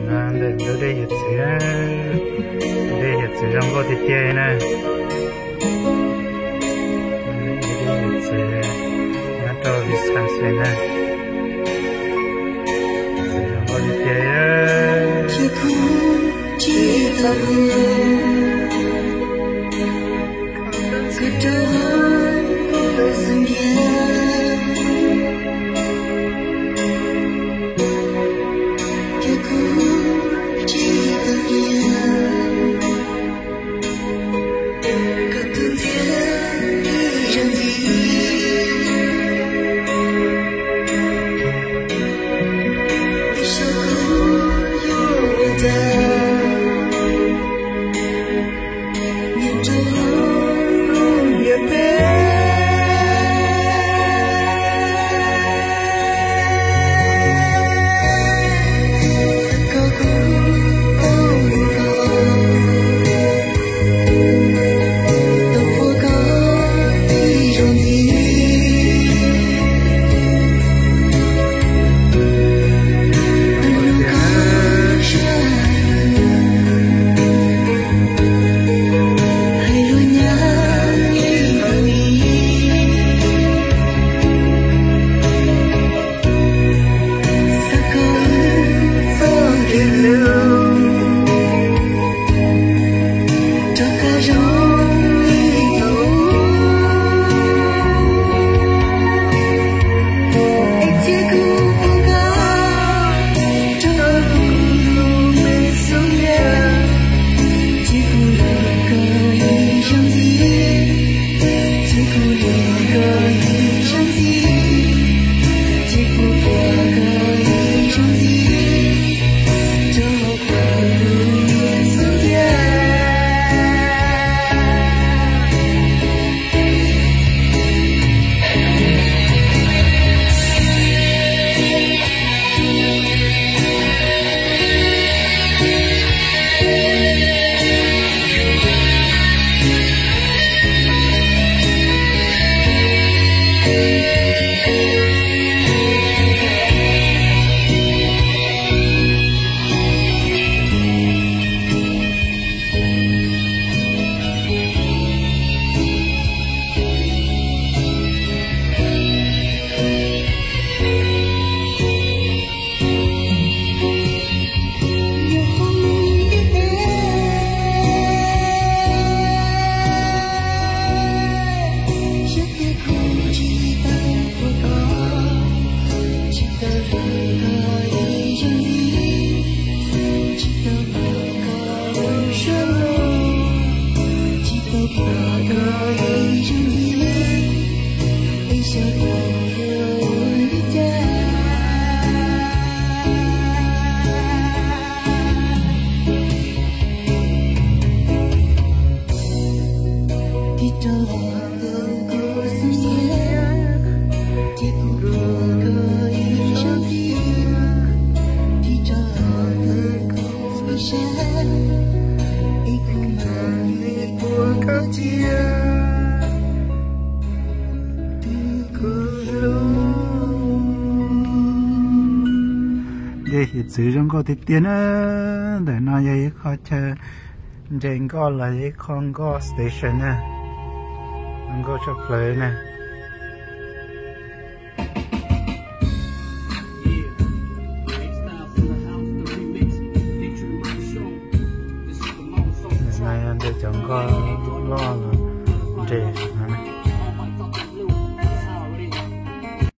Ntawm ntug dej hiav txwv, dej hiav txwv zoo nkauj tiag tiag na. Dej hiav txwv nyob rau Wisconsin na. Txwv zoo nkauj tiag tiag. Dej hiav txwv zoo nkauj tiag tiag na. Ntawm no yog ib qho chaw nres nkoj los yog ib qho nkoj station na. Zoo nkauj tshaj plaws na. Ntawm no yog ntawm cov nkoj loj los nres no na.